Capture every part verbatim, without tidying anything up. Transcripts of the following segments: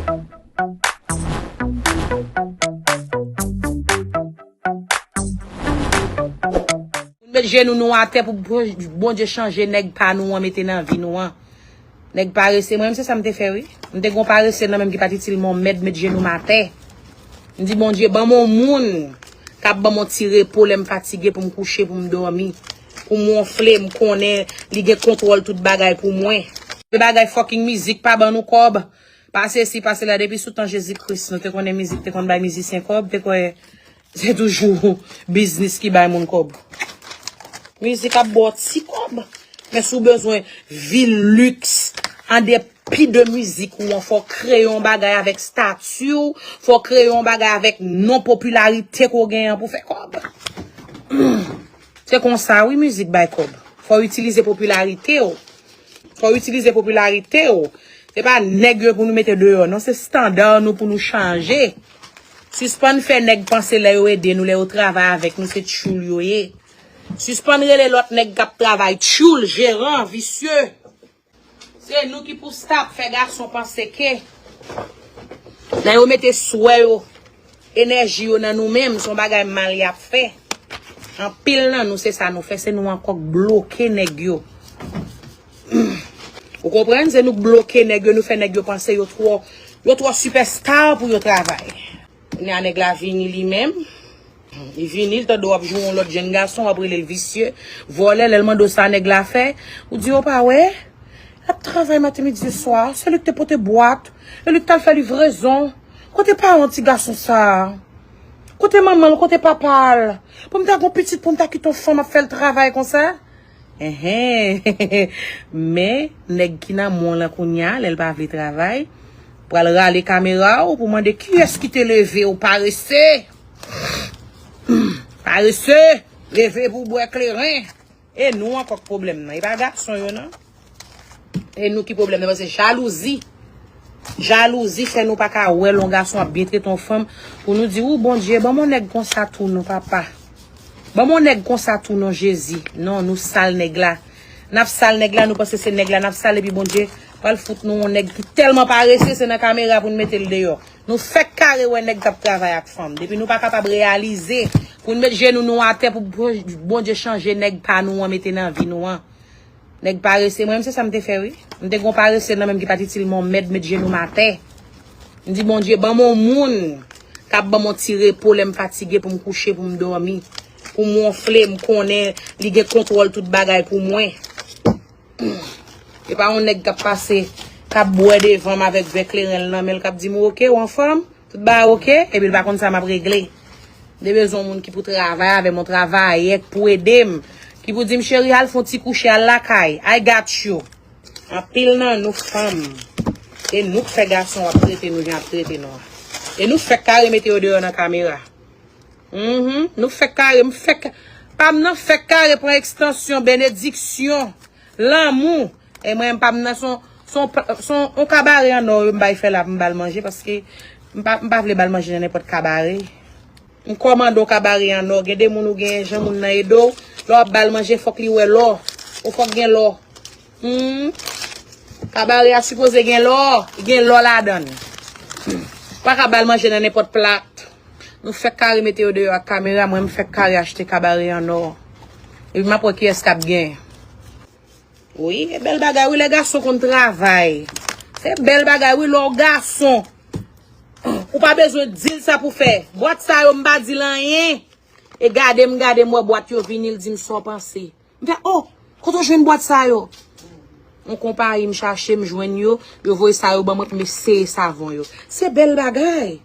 Met jenou nou atè pou Bondye chanje nèg pa nou an mete nan vi nou an. Nèg parese, mwen menm se sa m te fè wi. M te gon parese nan menm ki pa t itil m yon mèd, met jenou m atè. M di Bondye, ban m yon moun k ap ban m yon ti repo lè m fatige pou m kouche, pou m dòmi. Pou m wonfle, m konnen li gen kontwòl tout bagay pou mwen. Se bagay fucking mizik pa ban nou kòb. Pase si, pase la, depi sou tan Jezi Kris, nou te konnen mizik te konn bay mizisyen kòb, te kwè se toujou biznis ki bay moun kòb. Mizik ap ba w ti kòb. Men si w bezwen vi liks, an depi de mizik ou an, fò w kreye yon bagay avèk stati w, fò w kreye yon bagay avèk non popilarite ke w genyen pou fè kòb. Se konsa wi mizik bay kòb. Fò w itilize popilarite w. Fò w itilize popilarite w. Se pa nèg yo pou nou mete deyò non, se estanda nou pou nou chanje. Sispann fè nèg panse lè yo ede nou, lè yo travay avèk nou, se tchoul yo ye. Sispann rele lòt nèg k ap travay, tchoul, jeran, visye. Se nou ki pou stop fè gason panse ke lè yo mete swè yo, enèji yo nan nou menm, se yon bagay mal y ap fè. Anpil nan nou, se sa nou fè, se nou ankò k bloke nèg yo. Ou konprann? Se nou k bloke nèg yo, nou fè nèg yo panse yo twò, yo twò sipèsta pou yo travay. Kounye a nèg la vini li menm. Li vini, li tande w ap joure yon lòt jenn gason, w ap rele l visye, vòlè, lè l mande w sa nèg la fè, ou di w pa wè. L ap travay maten, midi e swa, se li k te pote bwat, e li k t al fè livrezon. Kote paran ti gason sa a? Kote manman l, kote papa l? Pou m ta gon pitit, pou m ta kite yon fanm ap fè l travay konsa? Enhen. Men, nèg ki nan men w lan kounye a, lè l pa vle travay, pral rale kamera w pou mande kiyès ki te leve w, parese. Parese, leve pou bwè kleren. E nou ankò k pwoblèm nan. E pa gason yo non. E nou ki pwoblèm nan, paske jalouzi. Jalouzi fè nou pa ka wè lè yon gason ap byen trete yon fanm, pou nou di, ou Bondye, ban m yon nèg konsa tou non papa. Ban m yon nèg konsa tou non Jezi. Non, nou sal nèg la. N ap sal nèg la, nou panse se nèg la n ap sal, epi Bondye pral fout nou yon nèg ki tèlman parese, se nan kamera pou n mete l deyò. Nou fèk kare wè nèg k ap travay ak fanm. Depi nou pa kapab reyalize pou n met jenou nou atè pou Bon- Bondye chanje nèg pa nou an mete nan vi nou an. Nèg parese, mwen menm se sa m te fè wi. M te gon parese nan menm ki pa t itil m yon mèd, met jenou m atè. M di Bondye, ban m yon moun k ap ban m yon ti repo lè m fatige pou m kouche, pou m dòmi. Pou m wonfle, m konnen li gen kontwòl tout bagay pou mwen. E pa yon nèg k ap pase, k ap bwè devan m avèk vè kleren l nan men l, k ap di m, oke, ou anfòm? Tout bagay oke? Epi l pa konn sa m ap regle. M te bezwen yon moun ki pou travay avè m, yon travayè k pou ede m. Ki pou di m, cheri, al fè yon ti kouche, al lakay. I got you. Anpil nan nou fanm. E nou k fè gason ap trete nou jan ap trete nou an. E nou fèk kare mete yo deyò nan kamera. Mhm. Nou fèk kare, m fèk, pa m nan fèk kare pran ekstansyon, benediksyon, lanmou. E mwen, pa m nan son, son, son, on kabare an nò, m bay fè la, m bal manje, paske m pa, m pa vle bal manje nan nenpòt kabare. M kòmande on kabare an nò, gen de moun ou gen jan moun nan ede w, lè w ap bal manje, fòk li wè lò. Ou fòk gen lò. Hmm. Kabare a sipoze gen lò, gen lò ladan l. Pa ka bal manje nan nenpòt plat. Nou fèk kare mete yo deyò ak kamera, mwen m fèk kare achte kabare an nò. Epi m ap wè kiyès k ap gen. Wi, e bèl bagay wi, lè gason konn travay. Se bèl bagay wi, lè w gason. Ou pa bezwen di l sa pou fè. Bwat sa yo, m pa di l anyen. E gade m, gade m wè bwat yo vini, l di m sa w panse. M fè, oh, kote w jwenn bwat sa yo? Yon konpayi m chache, m jwenn yo, yo voye sa yo ban mwen pou m eseye savon yo. Se bèl bagay.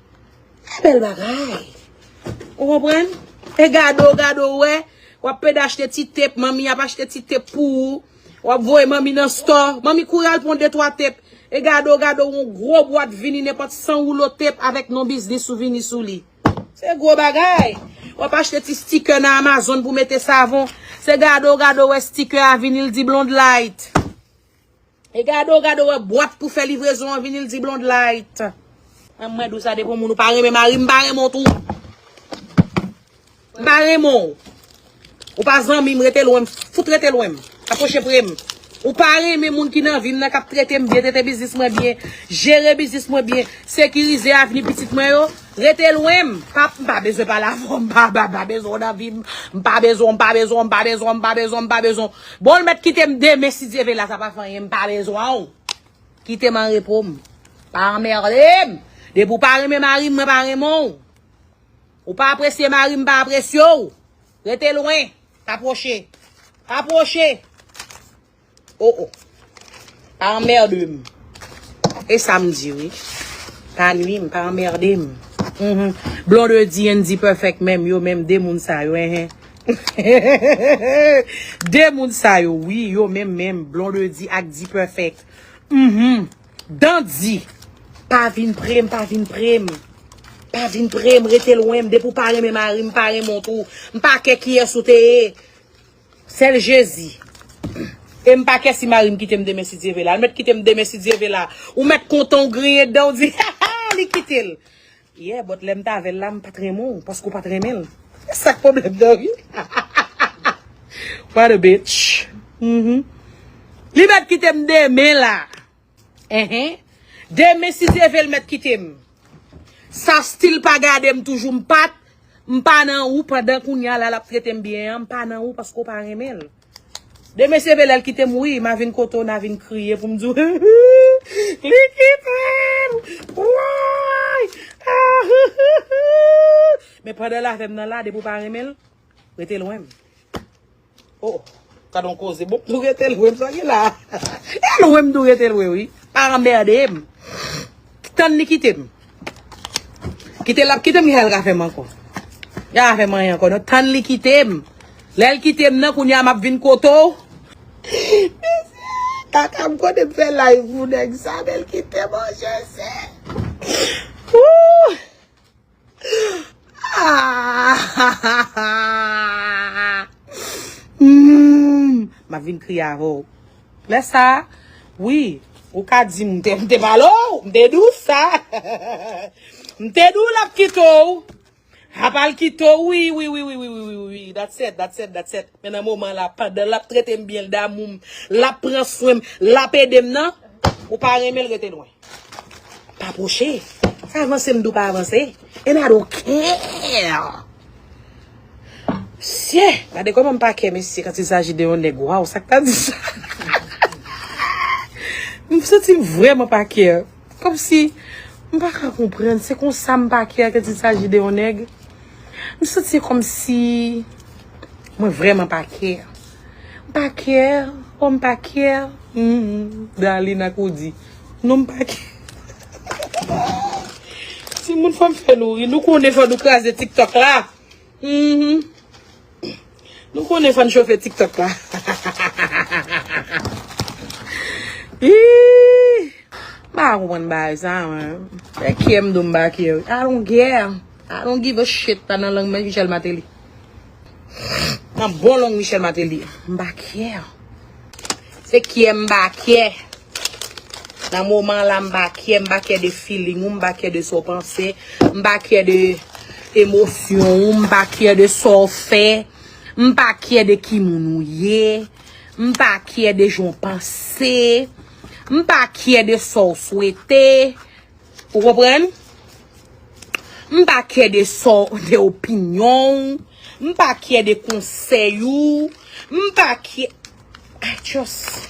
Se bèl bagay. Ou konprann? E gade w, gade w wè, w ap pede achte ti tep, manmi ap achte ti tep pou ou. W ap voye manmi nan store, manmi kouri al pran de twa tep. E gade w, gade w, yon gwo bwat vini, nenpòt san woulo tep avèk non biznis ou vini sou li. Se gwo bagay. W ap achte ti sticker nan Amazon pou mete savon. Se gade w, gade w wè sticker a vini, l di Blonde Light. E gade w, gade w wè bwat pou fè livrezon an vini, l di Blonde Light. An mwen di w sa depi yon moun ou pa renmen mari m, m pa renmen w tou. M pa renmen w. Ou pa zanmi m, rete lwen m. Fout rete lwen m. Pa pwoche pre m. Ou pa renmen moun ki nan vi m nan k ap trete m byen, trete biznis mwen byen, jere biznis mwen byen, sekirize avni pitit mwen yo? Rete lwen m. Pa, m pa bezwen pale avè w, m pa, pa, pa bezwen w nan vi m. M pa bezwen w, m pa bezwen w, m pa bezwen w, m pa bezwen w, m pa bezwen w. Bon, l mèt kite m demen si Dye vle, la sa pa fè anyen, m pa bezwen w. Kite m an repo m. Pa anmède m. Depi w pa renmen mari m, mwen pa renmen w. Ou pa apresye mari m, pa apresye w. Rete lwen. Pa pwoche. Pa pwoche. Oh, oh. Pa anmède m. E sa m di, wi. Pa nwi m, pa anmède m. Mhm. Blondedy and D-Perfect menm, yo menm de moun sa yo, enhen. De moun sa yo, wi, yo menm menm, Blondedy ak D-Perfect. Mhm. Dandi. Pa vin pre m, pa vin pre m. Pa vin pre m, rete lwen m. Depi w pa renmen mari m, pa renmen w tou. M pa kè kiyès ou te ye. Sèl Jezi. E m pa kè si mari m kite m demen si Dye vle la. L mèt kite m demen si Dye vle la. Ou mèt kontan w griyen dan w di, ha ha, li kite l. Yeah, but lè m t avè l la, m pa t renmen w, paske w pa t renmen l. Se sa k pwoblèm nan, wi. What a bitch. Mhm. Li mèt kite m demen la. Enhen. Demen, si Dye vle, l mèt kite m. Sa still pa gade m toujou, m pa t, m pa nan ou pandan kounye a la, l ap trete m byen an, m pa nan ou paske w pa renmen l. Demen, si Dye vle, lè l kite m, wi, m a vin kote w, n a vin kriye pou m di w, li kite m! Woy! Men pandan l avè m nan la, depi w pa renmen l, rete lwen m. Oh, gad on koze. Bon, m tou rete lwen m, sa gen la. E lwen m tou rete lwen, wi. Pa anmède m. Tann li kite m. Kite l ap kite m, kisa l ka fè m ankò? Li pa ka fè m anyen ankò, non. Tann li kite m. Lè l kite m nan, kounye a m ap vin kote w. Kaka m konnen m fè live pou nèg sa, men l kite m, oh, Jezi. Woo! Ah! Hmm, m ap vin kriye avè w. Lè sa, wi, ou ka di m te, m te pale w, m te di w sa. M te di w l ap kite w. Apa l kite w, wi, wi, wi. That's it, that's it, that's it. Men nan moman la, pandan l ap trete m byen, l damou m, l ap pran swen m, l ap ede m nan, ou pa renmen l, rete lwen. Pa pwoche. Sa avanse m di w pa avanse. And I don't care. Mesye, gade kòman m pa kè, mesye, quand il s'agit de yon nèg. Waw, sa k ta di sa? M santi m vrèman pa kè. Kòmsi, m pa ka konprann. Se konsa m pa kè quand il s'agit de yon nèg. M santi kòmsi mwen vrèman pa kè. M pa kè, oh, m pa kè. Hmm, Darline ak Woody. Non, m pa kè. Timoun, fò m fè nou ri. Nou konnen fò nou kraze TikTok la. Mhm. Nou konnen fò n chofe TikTok la. Ih! M pa konprann bagay sa, mwen. Se kè m di w m pa kè. I don't care. I don't give a shit. Pa nan lang Michel Martelly. Nan bon lang Michel Martelly. M pa kè. Se kè m pa kè. Nan moman la, m pa kè, m pa kè de feeling ou, m pa kè de sa w panse, m pa kè de emosyon ou, m pa kè de sa w fè, m pa kè de ki moun ou ye, m pa kè de jan w panse, m pa kè de sa w swete. Ou konprann? M pa kè de sa w, de opinyon w, m pa kè de konsèy ou, m pa kè, I just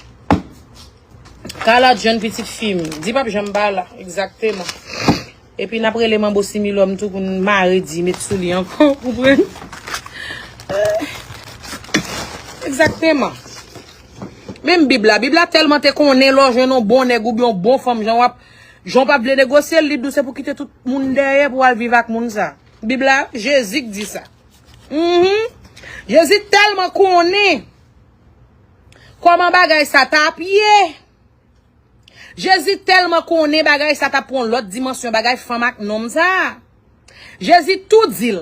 Kala jèn pitit fi m. Di p ap janm pa la, egzakteman. Epi n ap rele manbo similòm tou pou n mare di, met sou li ankò, konprann? Egzakteman. Menm Bib la, Bib la tèlman te konnen lè w jwenn yon bon nèg oubyen yon bon fanm, jan w ap, jan w p ap vle negosye l, li di w se pou kite tout moun dèyè pou w al viv ak moun sa. Bib la, Jezi k di sa. Mhm. Jezi tèlman konnen kòman bagay sa t ap ye. Jezi tèlman konnen bagay sa t ap pran yon lòt dimansyon, bagay fanm ak nonm sa. Jezi tou di l,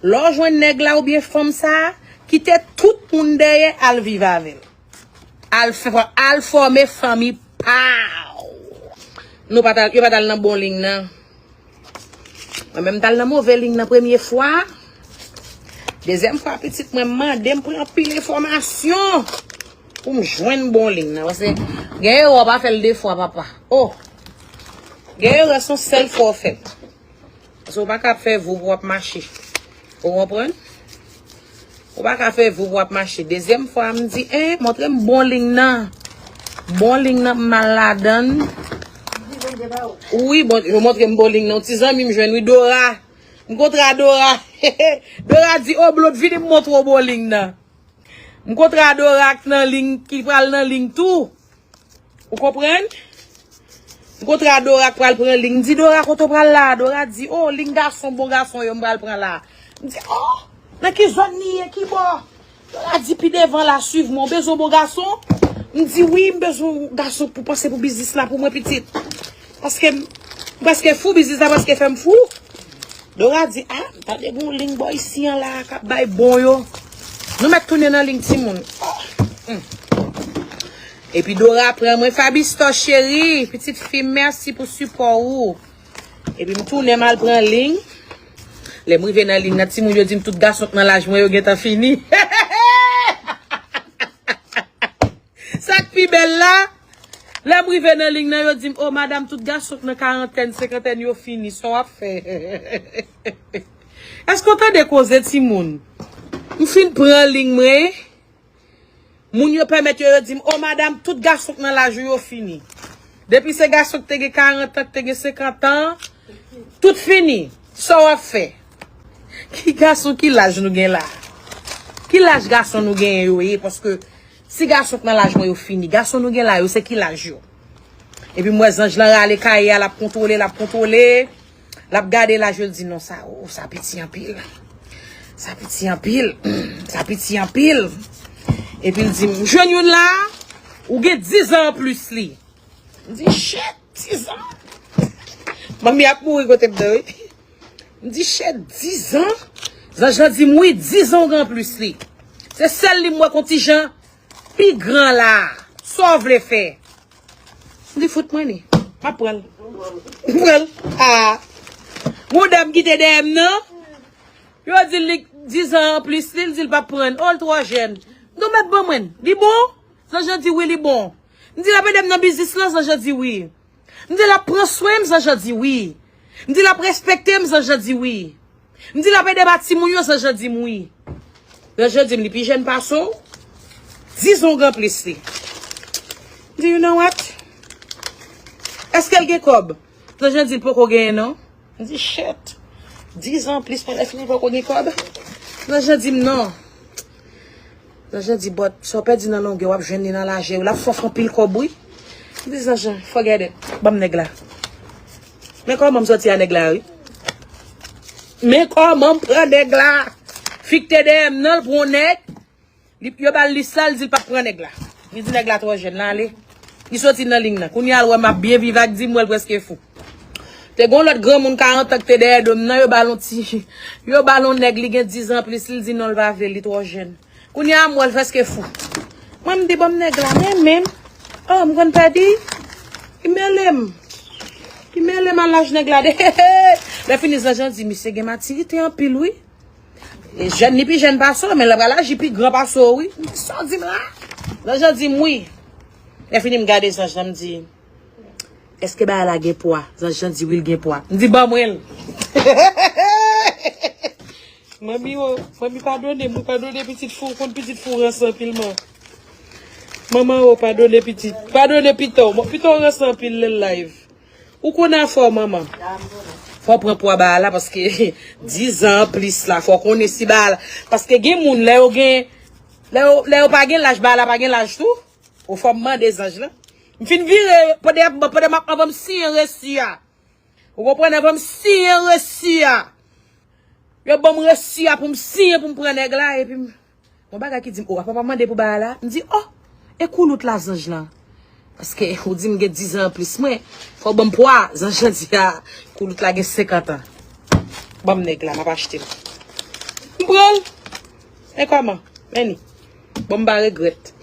lè w jwenn nèg la oubyen fanm sa, kite tout moun dèyè al viv avè l. Al fè, al fòme fanmi pa w. Nou pa t al, yo pa t al nan bon liy nan. Mwen menm m t al nan move liy nan premye fwa. Dezyèm fwa pitit mwen mande m pran anpil enfòmasyon. Pou m jwenn bon ling nan. Paske gen erè, w pa fè l de fwa, papa. Oh! Gen erè, se yon sèl fwa w fè l. Paske w pa ka ap fè vou pou w ap mache. Ou konprann? Ou pa ka fè vou pou w ap mache. Dezyèm fwa, m di, en, montre m bon ling nan. Bon ling nan, m al ladan l. Wi, bon, yo montre m bon ling nan. Yon ti zanmi m jwenn, wi, Dora. M kontre a Dora. Dora di, o, Blod, vini m montre w bon ling nan. M kontre a Dora k nan ling, ki pral nan ling tou. Ou konprann? M kontre a Dora k pral pran ling. M di, Dora, kote w pral la? Dora di, o, ling gason, bon gason yo m pral pran la. M di, o, nan ki zòn li ye, ki bò? Dora di, pi devan la, swiv mwen, w bezwen bon gason? M di, wi, m bezwen yon gason pou panse pou biznis la pou mwen, pitit. Paske m prèske fou, biznis la prèske fè m fou. Dora di, a, m tande gon ling bò isi an la k ap bay bon yo. Nou mèt tounen nan ling timoun. Hmm. Epi Dora pran mwen, Fabistò cheri, pitit fi m, mèsi pou sipò ou. Epi m tounen m al pran ling. Lè m rive nan ling nan, timoun yo di m tout gason k nan laj mwen yo gentan fini. Sa k pi bèl la, lè m rive nan ling nan, yo di m, o, madanm, tout gason k nan karantèn, senkantèn yo fini, sa w ap fè? Èske w tande koze, timoun? M fin pran ling mwen, moun yo pèmèt yo, yo di m, o, madanm, tout gason k nan laj ou yo fini. Depi se gason ki te gen karant an, ki te gen senkant an, tout fini. Sa w ap fè? Ki gason, ki laj nou gen la? Ki laj gason nou genyen yo ye? Paske si gason k nan laj mwen yo fini, gason nou gen la yo, se ki laj yo? Epi m wè zanj lan rale kaye a, l ap kontwole, l ap kontwole, l ap gade laj yo, l di, non, sa, o, sa piti anpil. Sa piti anpil. Sa piti anpil. Epi l di m, jwenn youn la, ou gen diz an anplis li. M di, shit, diz an. Manmi ap mouri kote m nan, wi. M di, shit, diz an. Zanj lan di m, wi, diz an ou gen anplis li. Se sèl li m wè k on ti jan pi gran la. Sa w vle fè? M di, fout mwen li. M ap pran l. M pran l. A. Gon dam ki te dèyè m nan. Yo di l li diz an anplis li, l di l p ap pran l. O, l twò jèn. M di, w mèt ban mwen l. Li bon? Zanj lan di, wi, li bon. M di, l ap ede m nan biznis lan? Zanj lan di, wi. M di, l ap pran swen m? Zanj lan di, wi. M di, l ap respekte m? Zanj lan di, wi. M di, l ap ede m ak timoun yo? Zanj lan di m, wi. Zanj lan di m, li pi jèn pase w. Diz an ou gen anplis li. M di, you know what? Èske l gen kòb? Zanj lan di l poko genyen, non. M di, shit. Diz an plis, pandan fini poko gen kòb. Zanj lan di m non. Zanj lan di, but, sa w pèdi nan longè, w ap jwenn li nan lajè yo. L ap fè w fè anpil kòb, wi. M di, zanj lan, forget it. Ban m nèg la. Men kòman m sòti a nèg la, wi. Men kòman m pran nèg la. Fi k te dèyè m nan, l pran yon nèg. Li, yo ba l lis la, li di l p ap pran nèg la. Li di nèg la twò jèn, l ale. Li soti nan ling nan. Kounye a l wè m ap byen viv ak di m, wè l prèske fou. Te gen yon lòt granmoun karant an ki te dèyè do m nan, yo ba l yon ti, yo ba l yon nèg, li gen diz an plis, li di non, l pa vle l, li twò jèn. Kounye a m wè l prèske fou. Mwen m di, ban m nèg la, men menm. Oh, m konn pèdi. Li mele m. Li mele m a laj nèg la de. Lè fini, zanj lan di, misye gen matirite anpil, wi. E jèn, li pi jèn pase w, men l pral aji pi gran pase w, wi. M di, sa w di m la? Zanj lan di m, wi. Lè fini, m gade zanj lan, m di, èske bagay la gen pwa? Zanj lan di, wi, l gen pwa. M di, ban mwen l. Manmi, o, manmi, padone m, wi, padone pitit fi w, konn pitit fi w ranse anpil, man. Manman, o, padone pitit. Padone pito w. Pito w ranse anpil lè l live. Ou konnen afè w, manman. Fò w pran pwa bagay la, paske diz an plis la, fò w konnen si bagay la. Paske gen moun, lè yo gen, lè yo, lè yo pa gen laj, bagay la pa gen laj tou. Ou fò m mande zanj lan. M fin vire, pandan, pandan m ap, anvan m siyen resi a. Ou konprann? Anvan m siyen resi a. Yo ban m resi a pou m siyen pou m pran nèg la, epi m, yon bagay ki di m, o, apa w pa mande pou bagay la? M di, o, e koulout la zanj lan? Paske ou di m gen diz an anplis mwen, fò w ban m pwa, zanj lan di, a, koulout la gen senkant an. Ban m nèg la, m ap achte l. M pran l. E kòman? Men li. Bon, m pa regrèt.